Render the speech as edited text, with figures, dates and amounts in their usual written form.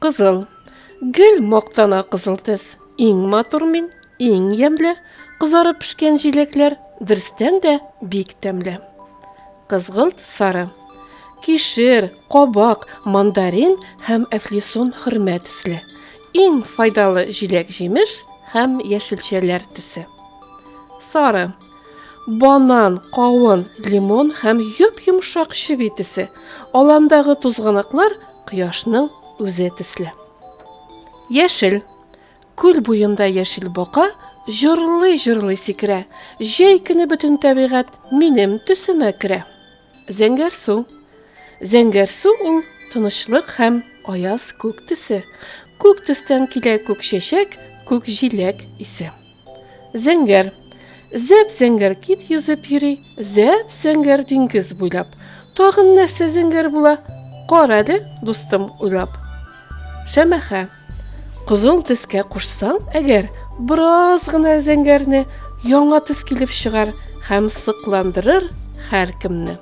Кызыл. Гел мактана кызыл төс. Иң матур мин, иң ямьле. Кызарып пешкән җиләкләр дөрестән дә бик тәмле. Кызгылт сары. Кишер, кабак, мандарин һәм әфлисун хөрмә төсле. Иң файдалы җиләк-җимеш һәм яшелчәләр төсе. Сары. Банан, кавын, лимон һәм йоп-йомшак чеби төсе. Аландагы тузганаклар кояшның үзе төсле. Яшел. Күл буенда яшел бака җырлый-җырлый сикерә. Җәй көне бөтен табигать минем төсемә керә. Зәңгәр су. Зәңгәр су ул тынычлык һәм аяз күк төсе. Күк төстән килә күк чәчәк, күк җиләк исе. Зәңгәр. Зәп-зәңгәр кит йөзеп йөри, зәп-зәңгәр диңгез буйлап. Тагын нәрсә зәңгәр була? Кара әле, дустым, уйлап. Шәмәхә. Кызыл төскә кушсаң, әгәр бераз гына зәңгәрне, яңа төс килеп чыгар һәм сыкландырыр һәркемне.